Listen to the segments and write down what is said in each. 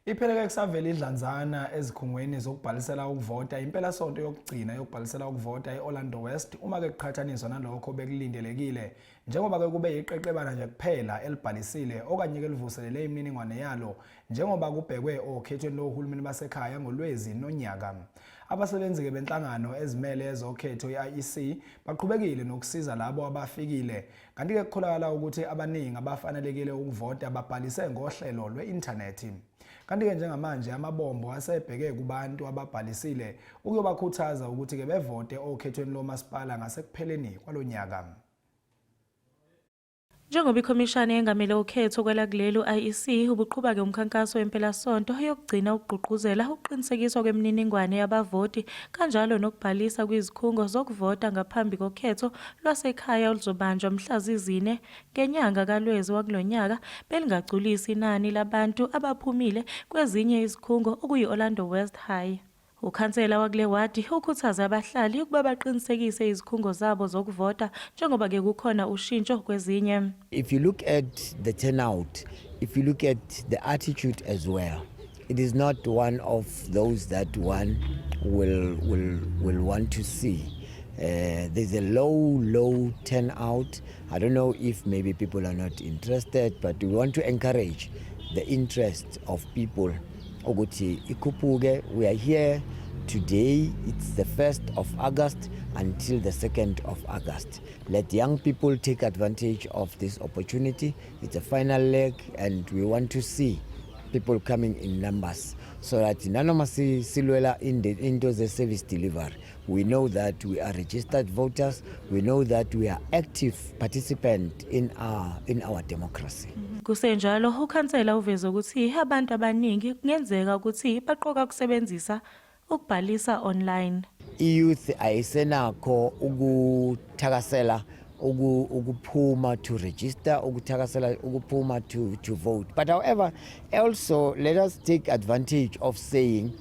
Ipheleke kusavela idlanzana ezikhungweni zokubhalisela ukuvota impelasonto yokugcina yokubhalisela ukuvota e-Orlando West uma ke kuqhathaniswa nalokho bekulindelekile njengoba ke kube yiqeqebana nje kuphela elibhalisile okanye ke livuselele imininingwane yalo njengoba kubhekwe okhethweni lohulumeni basekhaya ngoLwezi nonyaka. Abasebenzi-ke benhlangano ezimele ezokhetho i-IEC baqhubekile nokusiza labo abafikile kanti-ke kukholakala ukuthi abaningi abafanelekile ukuvota babhalise ngohlelo lwe-inthanethi. Kanti-ke njengamanje amabombo asebheke kubantu ababhalisile ukuyobakhuthaza ukuthi-ke bevote okhethweni lomasipala ngasekupheleni kwalonyaka. Njengoba ikhomishana eyengamele ukhetho kwelakuleli u-IEC ubuqhuba-ke umkhankaso wempelasonto yokugcina ukugqugquzela ukuqinisekiswa kwemininingwane yabavoti kanjalo nokubhalisa kwizikhungo zokuvota ngaphambi kokhetho lwasekhaya oluzobanjwa mhla zizine ngenyanga kaLwezi wakulo nyaka, belingagculisi inani labantu abaphumile kwezinye izikhungo okuyi-Orlando West High. Ukhansela wakule wadi ukhuthaze abahlali ukuba baqinisekise izikhungo zabo zokuvota njengoba ke kukhona ushintsho kwezinye. If you look at the turnout, if you look at the attitude as well, it is not one of those that one will want to see. There's a low, low turnout. I don't know if maybe people are not interested, but we want to encourage the interest of people ukuthi ikhuphuke. We are here today. It's the 1st of August until the 2nd of August. Let young people take advantage of this opportunity. It's a final leg and we want to see people coming in numbers so that nanoma silwela into ze-service delivery, we know that we are registered voters, we know that we are active participant in our democracy. Kusenjalo ukhansela uveze ukuthi abantu abaningi kungenzeka ukuthi baqoka ukusebenzisa ukubhalisa online. I-youth ayisenakho ukuthakasela ukuphuma to register, ukuthakasela ukuphuma to vote. But however, also let us take advantage of saying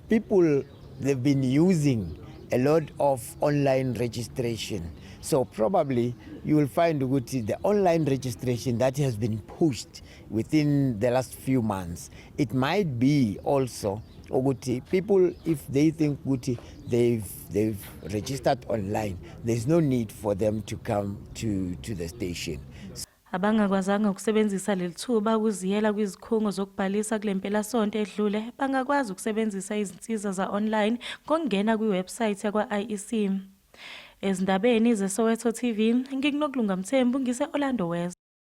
people, they've been using a lot of online registration, so probably you will find ukuthi the online registration that has been pushed within the last few months, it might be also ukuthi people, if they think ukuthi they've registered online, there's no need for them to come to the station. Abangakwazanga ukusebenzisa leli thuba ukuziyela kwizikhungo zokubhalisa kule mpelasonto edlule bangakwazi ukusebenzisa izinsiza za-online ngokungena kwi-website yakwa-IEC. Ezindabeni zeSoweto TV, nginguNokulunga Mthembu ngise-Orlando West.